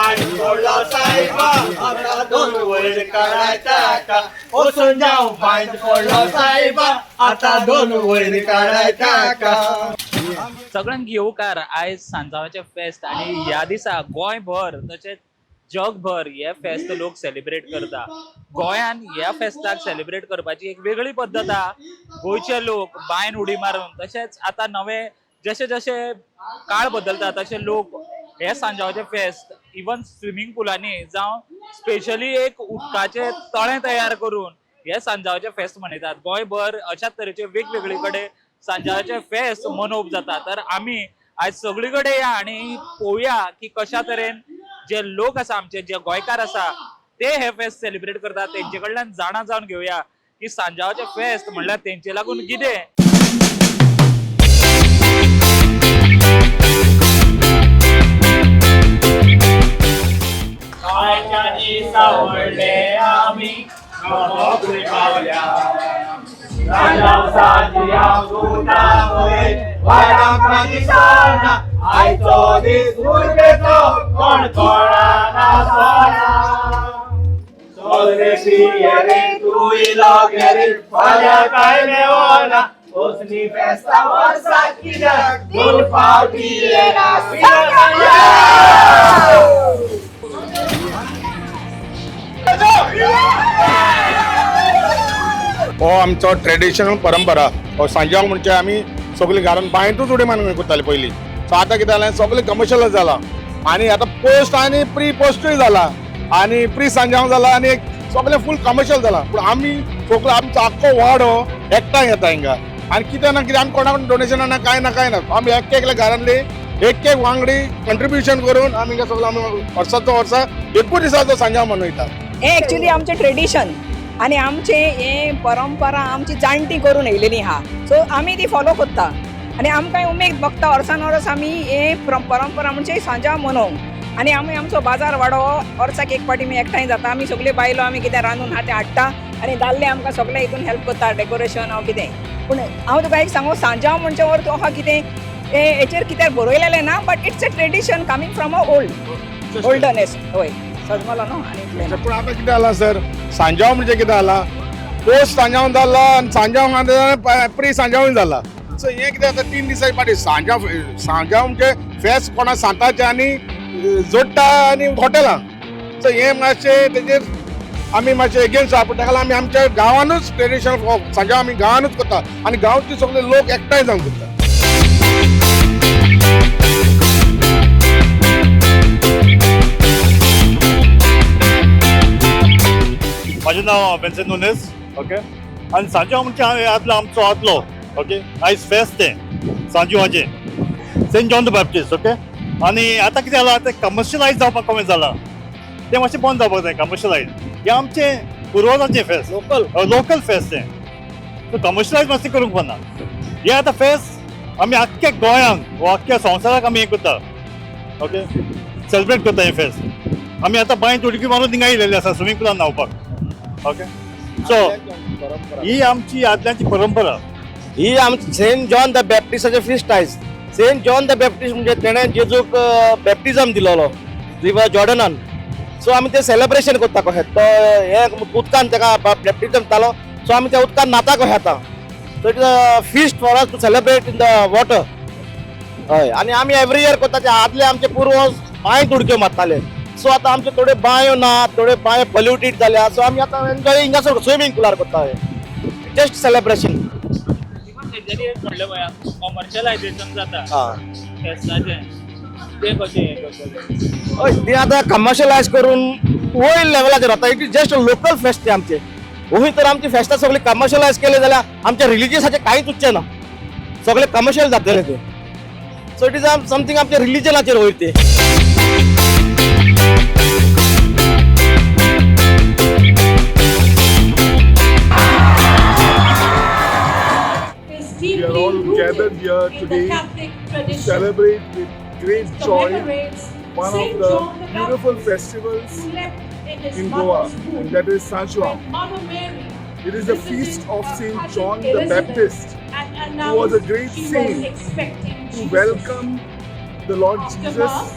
बांद फोडलो सायबा आतां दोन वयर काडाय ताका. ओ सांजाव बांद फोडलो सायबा आतां दोन वयर काडाय ताका. सगळ्यांक येवकार. आयज सांजावाचें फेस्त आनी ह्या दिसा गोंयभर तशेंच जगभर हे फेस्त लोक सेलिब्रेट करता. गोंयान ह्या फेस्ताक सेलिब्रेट करपाची एक वेगळी पद्दत आहा. गोंयचे लोक बांयन उडी मारून, तशेंच आतां नवे जशे जशे काळ बदलता तशे लोक हे सांजावाचें फेस्त इवन स्विमींग पुलांनी जावं स्पेशली एक उदकाचें तळें तयार करून हे सांजावाचें फेस्त मनयतात. गोंयभर अशाच तरेचे वेगवेगळे कडेन सांजावाचें फेस्त मनोवप जाता. तर आमी आयज सगळी कडेन या आनी पळोवया की कशा तरेन जे लोक आसा, आमचे जे गोंयकार आसा, ते हे फेस्त सेलिब्रेट करतात. तेंचे कडल्यान जाणा जावन घेवया की सांजावाचें फेस्त म्हणल्यार तेंचे लागून कितें. काळच्या दिसा व्हडले आमी नवोकरी पावल्या. सांजाव सांजियाव सुता वयर वाडांक दिसना. आयचो दीस उर्बेचो कोण कोणा नासना. चल रे पिये रे तूं इलो घे रे फाल्यां कांय मेवना. वचनी फेस्ता वर्साक कित्याक दोन फावटी येना. हो आमचो ट्रेडिशनल परंपरा. हो सांजाव म्हणजे आमी सगळीं घरान बांयतूच उडी मारून करताले पयलीं. सो आतां कितें जालें, सगळें कमर्शियल जाला आनी आतां पोस्ट आनी प्री पोस्टूय जाला आनी प्री सांजाव जाला आनी सगळें फूल कमर्शियल जाला. पूण आमी सगळो आमचो आख्खो वाडो एकठांय येता हिंगा आनी कितें ना कितें आमी कोणाक डोनेशनां ना कांय ना कांय ना, आमी एक एकल्या घरांतली एक एक वांगडी कंट्रिब्युशन करून आमी हिंगा सगळो आमी वर्साचो वर्सा एकूच दिसाचो सांजाव मनयता. हें एक्चुली आमचें ट्रेडिशन आनी आमचें हें परंपरा आमची जाणटी करून येयलेली आहा. सो आमी ती फॉलो करता आनी आमकांय उमेद भोगता. वर्सान वर्स आमी हे परंपरा म्हणजे सांजाव मनोवंक. आनी आमी आमचो बाजार वाडो वर्साक एक फावटी आमी एकठांय जाता. आमी सगळे बायलो आमी कितें रांदून आहा तें हाडटा आनी दादले आमकां सगळे हितून हेल्प करता, डेकोरेशन हांव कितें. पूण हांव तुका एक सांगू, सांजाव म्हणजे अर्थ आहा कितें हें हेचेर कित्याक बरयलेलें ना, but it's a tradition coming from a old oldness. हय सजमलो न्हू आनी इतलें ना. पूण आतां कितें जालां सर, सांजाव म्हणजे कितें जाला, पोस्ट सांजाव जाला आनी सांजाव आतां प्री सांजावूय जाला. सो हें कितें आतां 3 दिसां फाटीं सांजाव सांजाव म्हणजे फेस्त कोणा सांताचें आनी जोडटा आनी हॉटेलां. सो हें मातशें तेजेर आमी मातशें एगेन्स्ट आहा. पूण ताका लागून आमी आमच्या गांवानूच ट्रेडिशनल सांजाव आमी गांवानूच करता आनी गांवचे सगळे लोक एकठांय जावन करता. म्हाजें नांव बेन्सन नुनेस. ओके, आनी सांजो म्हणजे हांवें आदलो आमचो आदलो. ओके, आयज फेस्त तें सांजवाचें, Saint John the Baptist. Okay, आनी आतां कितें जालां, तें कमर्शियलायज जावपाक कमी जालां, तें मातशें बंद जावपाक जाय कमर्शियलायज. हें आमचें पुर्वजांचें फेस्त, लोकल लोकल फेस्त तें, सो कमर्शियलायज मातशें करूंक पडना. हें आतां फेस्त आमी आख्ख्या गोंयांक वा आख्ख्या संवसाराक आमी हें करता. ओके, सेलिब्रेट करता हें फेस्त. आमी आतां बांयत उडकी मारून थिंगा येयलेले आसा स्विमींग पुलान न्हांवपाक. ओके, सो ही आमची आदल्यांची परंपरा. ही आमची सेंट जॉन the बॅप्टिस्टाचे फिस्ट आयज. सेंट जॉन the Baptist म्हणजे तेणें जेजूक बॅप्टिजम दिलोलो रिवर जॉर्डनान. सो आमी ते सेलिब्रेशन करता कशें तो हे उदकान ताका बॅप्टिजम जालो. सो आमी त्या उदकान न्हाता कशें आतां. So it is a feast for us to celebrate in the water. हय, आनी आमी एवरी इयर करता. ते आदले आमचे पुर्वज बांयत उडक्यो मारताले. सो आतां आमचे थोड्यो बांयो ना, थोड्यो बांयो पॉल्युटेड जाल्या. सो आमी आतां एन्जॉय हिंगासर स्विमींग पुलार करता, जस्ट सेलिब्रेशन. इवन तेंच्यांनी एक म्हणलें पळया, कमर्शियलायजेशन जाता हां, फेस्ताचें, तें कशें हें करतलें? हय, ते आतां कमर्शियलायज करून वयर लेवलाचेर वता. It is just a local fest ते आमचे. वयर तर आमची फेस्तां सगळीं कमर्शियलायज केले जाल्यार आमच्या रिलिजियसाचें कांयच उरचें ना, सगळें कमर्शियल जातलें तें. सो it is something आमच्या रिलिजनाचेर वयर तें. Is We deeply are all gathered rooted here in the today Catholic to tradition. celebrate with great It joy commemorates one of Saint the John the beautiful Baptist, festivals who left in his in Goa, mother's womb and that is San Juan. when Mother Mary It is the visited feast of her Saint cousin John the Elizabeth Baptist, and who was a announced great she was saint expecting who Jesus. welcomed the Lord After Jesus Mass,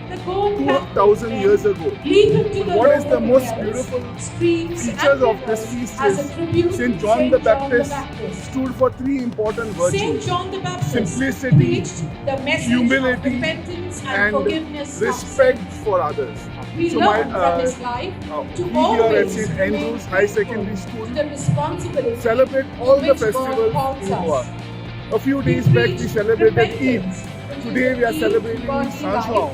The Goan Catholic 2000 then years ago. lead him to the What is the local most wells, beautiful streams, features and of this rivers feast as is a tribute Saint to John Saint the John the Baptist Baptist. stood for three important Saint virtues: John the Baptist simplicity, preached the message humility, of repentance and and forgiveness of respect sins. for others. We So learn my, from his life to we here at always St. remain Andrews High faithful Secondary School to the responsibility celebrate all the which God festivals calls in us. Goa. A few He days back we preached celebrated Eid. repentance, which is Today the we are key to celebrating godly San life, João.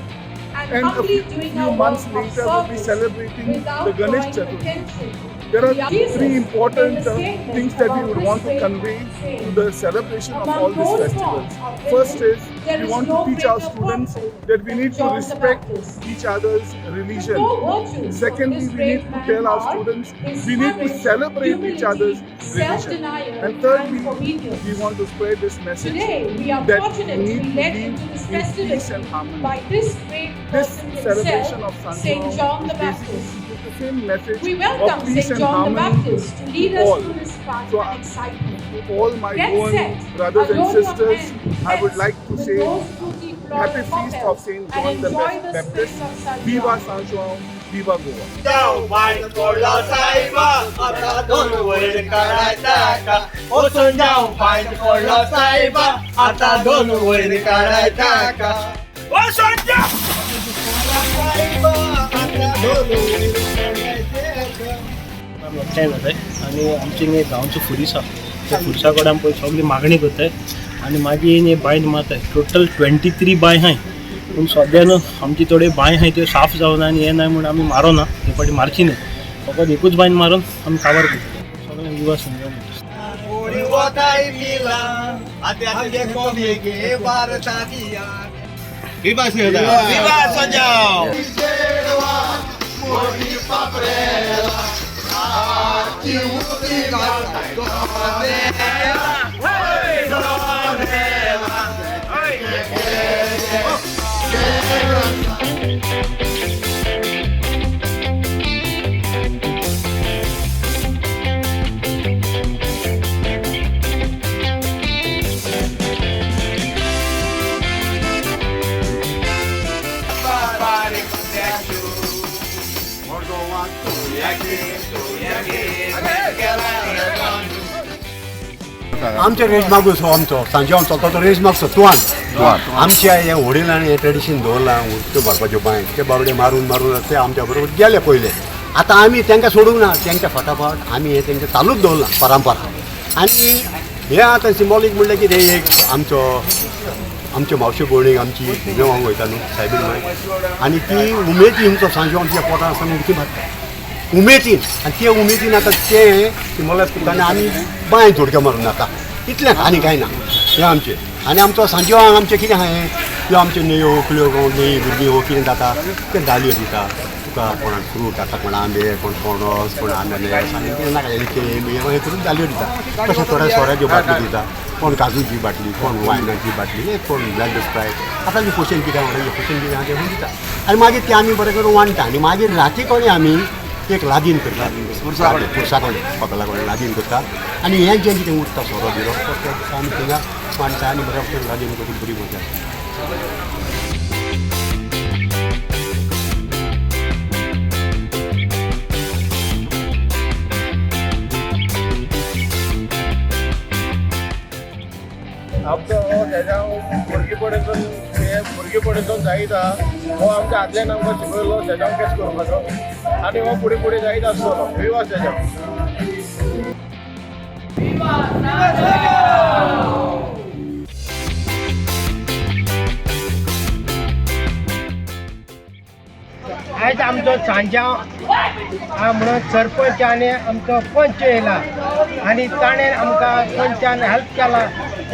and And a humbly few, doing few our months work of later we'll be service celebrating the without Ganesh drawing Chaturthi. attention There to are the three Jesus important made a statement things that we about would this want to great convey man, to saying, the celebration of Among all these those festivals. born of First women, is there we is want no to teach our greater students prophet that we than need to John the respect Baptist. each other's The religion. four virtues of Secondly, this we great need to man tell our are students his we need to courage, celebrate each other's humility, religion. self-denial, And thirdly, and obedience. we want to spread this message Today, we are that fortunate we to need be to led live into this in peace festivity and harmony. by this great This person celebration himself, of San Saint João John the is basically Baptist. the same message We of welcome peace Saint and John the harmony Baptist to lead to us all. through this fun So and I- excitement. To all my Get Goan set, brothers and adorn your sisters, hands, I would heads like to with say those fruity floral happy feast of popels Saint and John the enjoy the Baptist. spirit of San Viva John. San João, Viva Goa. जाऊ बांध फोडलो साहेबा आता दोन वयर काढायचा का ओसून जाऊ बांध फोडलो साहेबा आता दोन वयर काढायचा का ओसून जाऊ साहेबा आता दोन वयर काढायचे का. एकठांय जाताय आनी आमची न्ही गांवचो फुरीस आहा त्या फुरसा कडेन आमी पळय सगळी मागणी करताय आनी मागीर न्ही बांयन मारताय. टोटल 23 बांय आहाय, पूण सद्या न्हू आमची थोड्यो बांय आहाय त्यो साफ जावना आनी हें नाय म्हूण आमी मारोना, ते फावटी मारची न्ही, फकत एकूच बांयन मारून आमी काबार करतले. सगळ्यांक युवा समजा म्हणटा. ओडी वताय मिला आते कोमे गे भारतादिया. Viva San João! आमचे रेज मागूस हो आमचो सांजेव चलता तो रेज मागचो तुवान आमच्या हे वडिलांनी हें ट्रेडिशन दवरलां उदक भरपाच्यो बांय ते बाबडे मारून मारून ते आमच्या बरोबर गेले पयले. आतां आमी तांकां सोडूंक ना, तांच्या फाटाफाट आमी हें तेंचें चालूच दवरलां परंपरा. आनी हें आतां सिंबॉलीक म्हणल्यार कितें एक आमचो आमचे मावशे भयणीक आमची देवांक वयता न्हू सायबीण माय, आनी ती उमेदीन तो सांजो आमच्या पोटान आसतना उडकी मारता उमेदीन, आनी ते उमेदीन आतां ते सिंबलायज करता आनी आमी बांय धोडक्यो मारून आतां इतलें आनी कांय ना हें आमचें. आनी आमचो सांजो आमचें कितें आहा हें त्यो आमच्यो न्हंयो होकल्यो न्हंय भुरगीं हो कितें जाता तें दालयो दिता तुका कोणाक फ्रूट आतां कोण आंबे कोण पणस कोण आननस आनी कितें नाका केळी बी हें करून दालयो दिता. तशें थोड्या सोऱ्याच्यो बाटल्यो दिता, कोण काजूची बाटली, कोण वायनाची बाटली, कोण ब्लॅक स्प्रायट, आतां जी खोशेन कितें म्हणटा खोशेन कितें आहा तें दिता. आनी मागीर तें आमी बरें करून वांट्टा आनी मागीर राती कडेन आमी एक लादीन करता, पुरसा कडेन कपेला कडेन लादीन करता आनी हें जें कितें उरता सोरो बिरो तो त्या दिसा आमी थिंगा मांडटा आनी बऱ्या भशेन लादीन करून बरी मजा येता. आमचो हो सेजांव भुरगेपणासून हे भुरगेपणासून जायत आहा. हो आमच्या आदल्यान आमकां शिकयलो सेजांव केस करपाचो आनी हो फुडें फुडें जायत आसतलो. विवा सेजांव. आयज आमचो सांजांव हा म्हणून सरपंच आनी आमचो पंच येयला आनी ताणें आमकां पंचान हेल्प केला,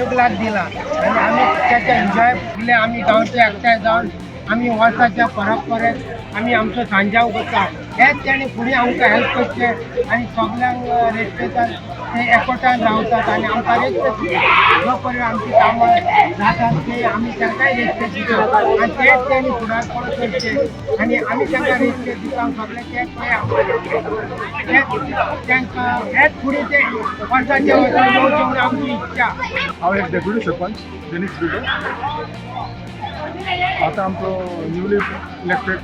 1 लाख दिला आनी आमी ताचे एन्जॉय फुडले आमी गांवचे एकठांय जावन आमी वर्साच्या परंपरेत आमी आमचो सांजांव करता. हेच ताणें फुडें आमकां हेल्प करचें आनी सगल्यांक रेस्पेतान ते एकवटान रावतात आनी आमकां रेस्पेद दिता. जो पर्यंत आमची कामां जातात ते आमी तांकांय रेस्पेद दिता आनी तेच तांणी फुडारपण करचें आनी आमी तांकां रेस्पेद दिता सगळें तेच ते तांकां हेच फुडें ते वर्साच्या वर्सा येवचें म्हूण आमची इच्छा. हांव एक डेप्युटी सरपंच दिनीश ब्रिटो. आतां आमचो newly elected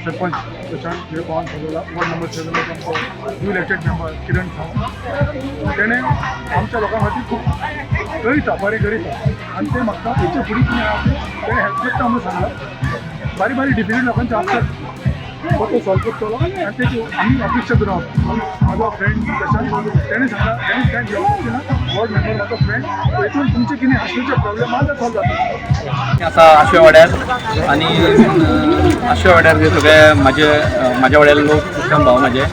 sarpanch Prashant Pavan Sajola, ward number 7 आमचो new elected member Kiran Sawant, तेणें आमच्या लोकां खातीर खूब करीता, बरें करीता आनी तें म्हाका हेचे फुडें कितें आहा तेणें हेल्प करता म्हणून सांगलां. बारीक बारीक डिफिकल्ट लोकांचे आसतात तो सॉल्व करतलो आनी तेची आमी अपेक्षा करून आसा. म्हाजो फ्रेंड प्रशांत तेणें सांगलां, तेणें कांय घेवपाचें ना, वॉर्ड मेंबर म्हाजो फ्रेंड, हेतून तुमचे कितें आशेचे प्रॉब्लेम आहा ते सॉल्व जाता. आसा आशे वाड्यार आनी आशे वाड्यार जे सगळे म्हाजे म्हाज्या वाड्यार लोक क्रिस्तांव भाव म्हाजे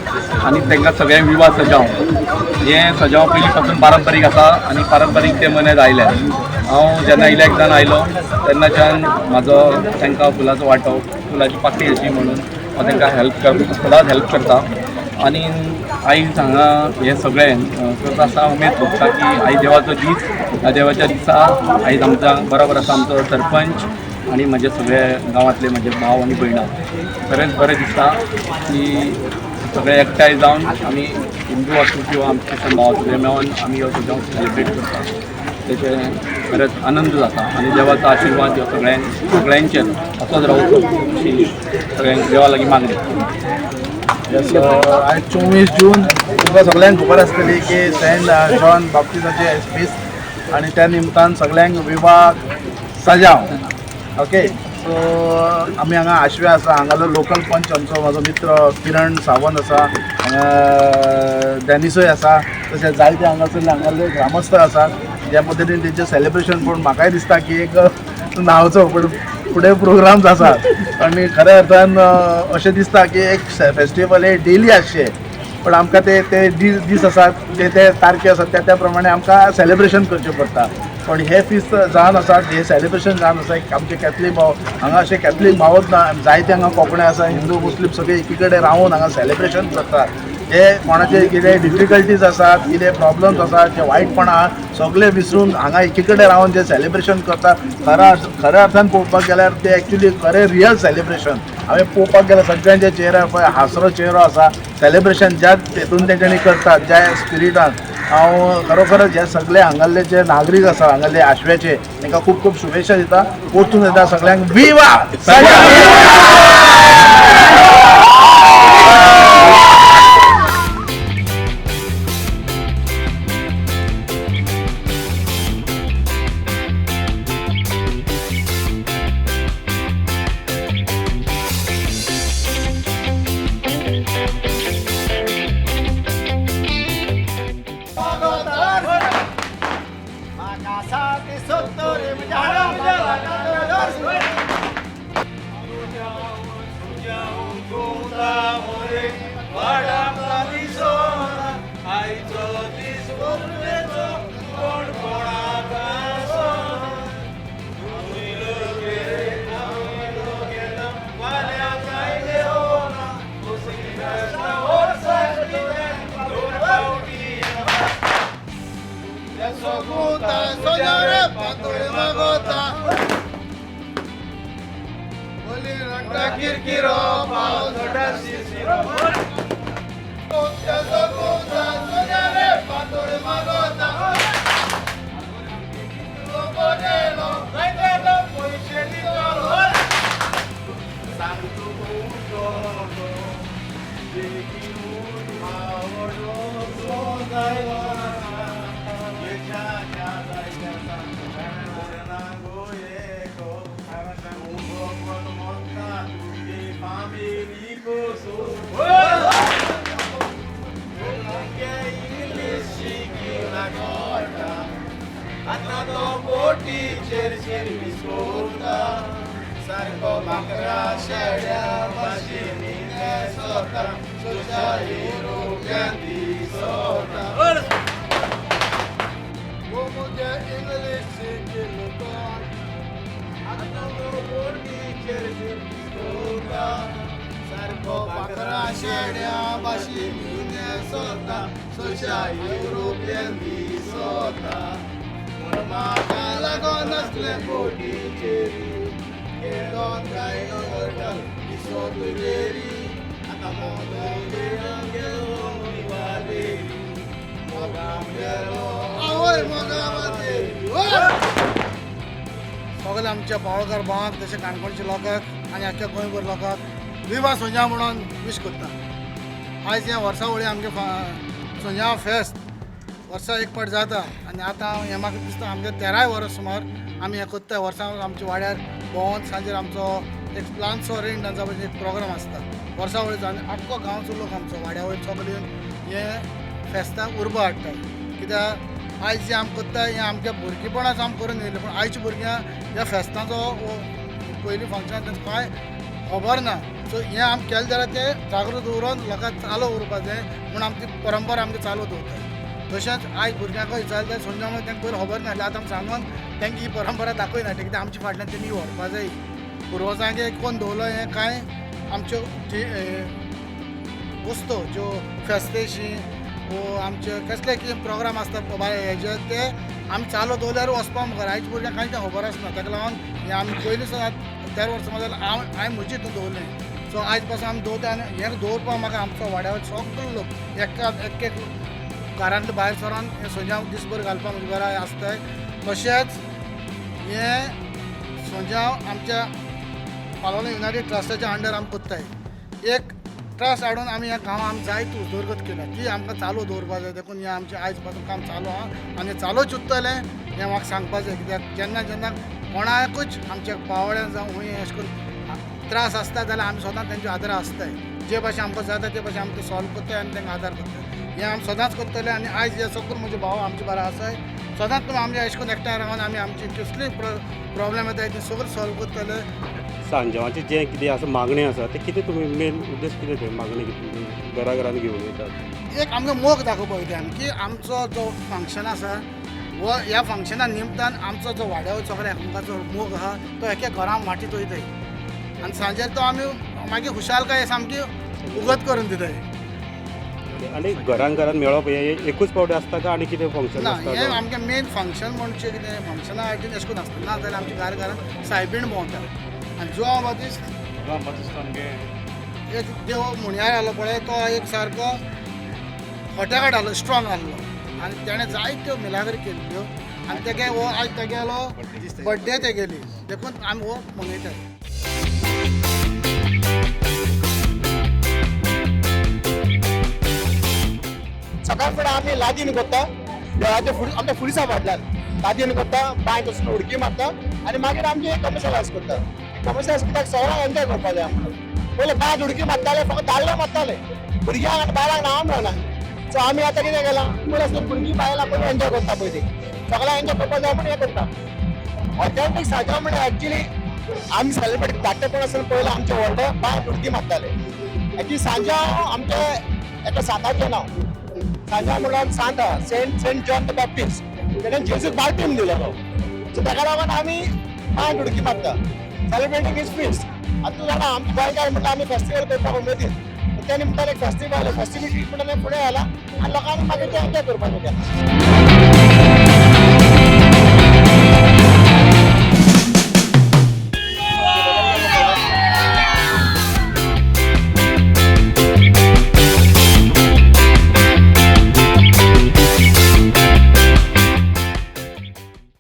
आनी तांकां सगळ्यांक विवा सजाव हें सजाव पयलीं पासून पारंपारीक आसा आनी पारंपारीक ते मनयत आयले. हांव जेन्ना इलेक्ट जावन आयलो तेन्नाच्यान म्हाजो तांकां फुलाचो वांटो, फुलाची पाकळी अशी म्हणून हांव तांकां हेल्प कर सदांच हेल्प करता. आनी आयज हांगा हें सगळें करता आसतना उमेद भोगता की आयज देवाचो दीस, ह्या देवाच्या दिसा आयज आमच्या बरोबर आसा आमचो सरपंच आनी म्हजे सगळे गांवांतले म्हजे भाव आनी भयणां. खरेंच बरें दिसता की सगळे एकठांय जावन आमी हिंदू आसूं किंवा आमचे क्रिस्तांव भाव सगळे मेळोन आमी हो सगळ्यांक सेलिब्रेट करता. तेचे खरेंच आनंद जाता आनी देवाचो आशिर्वाद ह्यो सगळ्यांचेर असोच रावचो अशी सगळ्यांक देवा लागीं मागणी. आयज 24 जून तुमकां सगळ्यांक खबर आसतली की सेंट जॉन बाप्तिजाचे फेस्त आनी त्या निमतान सगळ्यांक विवा सजाव. ओके, सो आमी हांगा आशव्या आसा, हांगालो लोकल पंच आमचो म्हाजो मित्र किरण सावंत आसा, हांगा डॅनिसूय आसा, तशेंच जायते हांगासरले हांगाले ग्रामस्थ आसात. ज्या पद्दतीन तेंचें सेलिब्रेशन पळोवन म्हाकाय दिसता की एक नांवचो पूण फुडें प्रोग्राम्स आसात आनी खऱ्या अर्थान अशें दिसता की एक फेस्टिवल हे डेली आसचें, पण आमकां ते ते दीस आसात, ते ते तारखे आसात त्या त्या प्रमाणे आमकां सेलिब्रेशन करचें पडटा. पण हे फिस्त जावन आसात, हे सेलिब्रेशन जावन आसा आमचे कॅथलीक भाव हांगा, अशे कॅथलीक भावच ना, जायते हांगा कोंकणे आसा, हिंदू मुस्लीम सगळे एकी कडेन रावून हांगा सेलिब्रेशन करतात. जे कोणाचे कितें डिफिकल्टीज आसात, कितें प्रॉब्लम्स आसात, जे वायटपणां आहा सगळे विसरून हांगा एकी कडेन रावन जे सेलिब्रेशन करतात, खऱ्या अर्थान पळोवपाक गेल्यार ते एक्चुली खरें रियल सेलिब्रेशन. हांवें पळोवपाक गेल्यार सगळ्यांच्या चेहऱ्यार पळय हांसरो चेहरो आसा. सेलिब्रेशन ज्या हेतून तेंच्यांनी करतात, ज्या स्पिरिटान, हांव खरोखरच हे सगळे हांगासले जे नागरीक आसा हांगासले आशव्याचे तांकां खूब खूब शुभेच्छा दिता. परतून येता सगळ्यांक विवा. सगळ्या आमच्या पावळकार भावांक तशें काणकोणच्या लोकांक आनी आख्ख्या गोंयभर लोकांक विवा सोंज्या म्हणून वीश करता. आयज हें वर्सावळी आमगे सोंज्या फेस्त वर्सा एक फावट जाता आनी आतां हें म्हाका दिसता आमगे 13 वर्स सुमार आमी हें करता. वर्सां आमच्या वाड्यार भोंवोन सांजेर आमचो एक ल्हानसो रेन डान्सा भशेन एक प्रोग्राम आसता वर्सावळीचो आनी आख्खो गांवचो लोक आमचो वाड्या वयर सगळे येवन हे फेस्ताक उर्बा हाडटा. कित्याक आयज जें आमी करता हें आमच्या भुरगेपणाच आमी करून येयलें, पूण आयच्या भुरग्यांक ह्या फेस्तांचो पयलीं फंक्शन तांकां कांय खबर ना. सो हें आमी केलें जाल्यार तें जागृत दवरून लोकांक चालू उरपा जाय म्हूण आमची परंपरा आमची चालू दवरता. तशेंच आयज भुरग्यांक विचारलें जाल्यार समजा म्हणून तांकां पयलीं खबर नासलें, आतां आमी सांगून तांकां ही परंपरा दाखयना कित्याक आमच्या फाटल्यान तेमी व्हरपा जाय. पुर्वजांक कोण दवरलो हें कांय आमच्यो वस्तू ज्यो फेस्तेशी वो आमचे कसले कितें प्रोग्राम आसता हेजे ते आमी चालू दवरल्यार वचपा मुखार आयच्या भुरग्यांक कांय तें खबर आसना. ताका लागून हें आमी पयलीं सुद्दां 13 वर्सां जाल्यार हांव हांवें म्हजी हितून दवरलें. सो आयज पासून आमी दवरता आनी हें दवरपाक म्हाका आमचो वाड्या वयर सगळो लोक एक एक घरांतले भायर सरोन हें सोंज्यांव दीसभर घालपाक म्हज्या घरा आसताय. तशेंच हें सोंज्यांव आमच्या पालोलें युनायटेड ट्रस्टाच्या अंडर आमी करताय. एक ट्रस्ट हाडून आमी ह्या गांवांत आमी जायती उदरगत केल्या ती आमकां चालू दवरपा जाय. देखून हें आमचें आयज पासून काम चालू आहा आनी चालूच उरतलें हें म्हाका सांगपा जाय. कित्याक जेन्ना जेन्ना कोणाकूच आमच्या पावळ्यान जावं खंय अशें करून त्रास आसता जाल्यार आमी सदांच तेंच्या आदार आसताय. जे भाशेन आमकां जाता ते भाशेन आमी ते सॉल्व करताय आनी तांकां आदार करताय. हें आमी सदांच करतले आनी आयज हे सगळे म्हजे भाव आमचे बारा आसाय सदांच तुमी आमचे अशें करून एकठांय रावन आमी आमची कसली प्रॉब्लेम येता ती सगळी सॉल्व करतले. सांजावाचें जें कितें आसा मागणें आसा तें कितें तुमी मेन उद्देश कितें तें मागणें कितें घरा घरान घेवन वयतात? एक आमकां मोग दाखोवपाक वयता आमी की आमचो जो फंक्शन आसा वो ह्या फंक्शना निमतान आमचो जो वाड्या वयर सगळ्या एकामेकाचो मोग आहा तो एके घरान वांटीत वयताय आनी सांजेर तो आमी मागीर खुशालकाय सामकी उगत करून दिताय. आनी घरान घरान मेळप हें एकूच फावटी आसता काय आनी कितें फंक्शन ना, आसता? हें आमचें मेन फंक्शन म्हणजे कितें फंक्शना आयटीन अशें करून आसता ना जाल्यार आमच्या घर घरान सायबीण भोंवता आनी जुआंव बातिस्त एक देव म्हणयार आसलो पळय तो एक सारको खोट्याकाट आसलो, स्ट्रॉंग आसलो आनी तेणें जायत्यो मिलाग्री केल्ल्यो आनी तेगे हो आयज तेगेलो बड्डे तेगेली देखून आमी हो मनयतात. सकाळ फुडें आमी लादीन करता देवाच्या फुडें आमच्या फुडीसा फाटल्यान लादीन करता, बांयत वचून उडकी मारता आनी मागीर आमची कमर्शलायज करता. कमर्शलायज कित्याक सगळ्यांक एन्जॉय करपा जाय आमकां. पयलीं बांयत उडकी मारताले, फक्त दादले मारताले, भुरग्यांक आनी बायलांक नांव मेळना. सो आमी आतां कितें केलां, पयलीं भुरगीं बायलां पयलीं एन्जॉय करता, पयलीं सगळ्यांक एन्जॉय करपा जाय म्हूण हें करता. ऑथेंटीक सांजाव म्हणल्यार एक्चुली आमी सेलिब्रेट धाकटेपण आसतना पयलीं आमचे व्हडले बांयत उडकी मारताले. एक्चुली सांजाव आमच्या एका सांताचें नांव. सांजाव म्हणल्यार सांत आहा, सेंट जॉन the Baptist, तेणें जेजूक बाप्तीम दिलो. सो ताका लागून आमी बांयत उडकी मारता, सेलिब्रेटींग his fist. आतां तूं जाणा आमच्या गोंयकार म्हणल्यार आमी फेस्टिवल करपाक उमेदीन, त्या निमतान एक फेस्टिवल फेस्टिविटी म्हणल्यार फुडें आयला आनी लोकांनी मागीर तें एन्जॉय करपाचें केलां.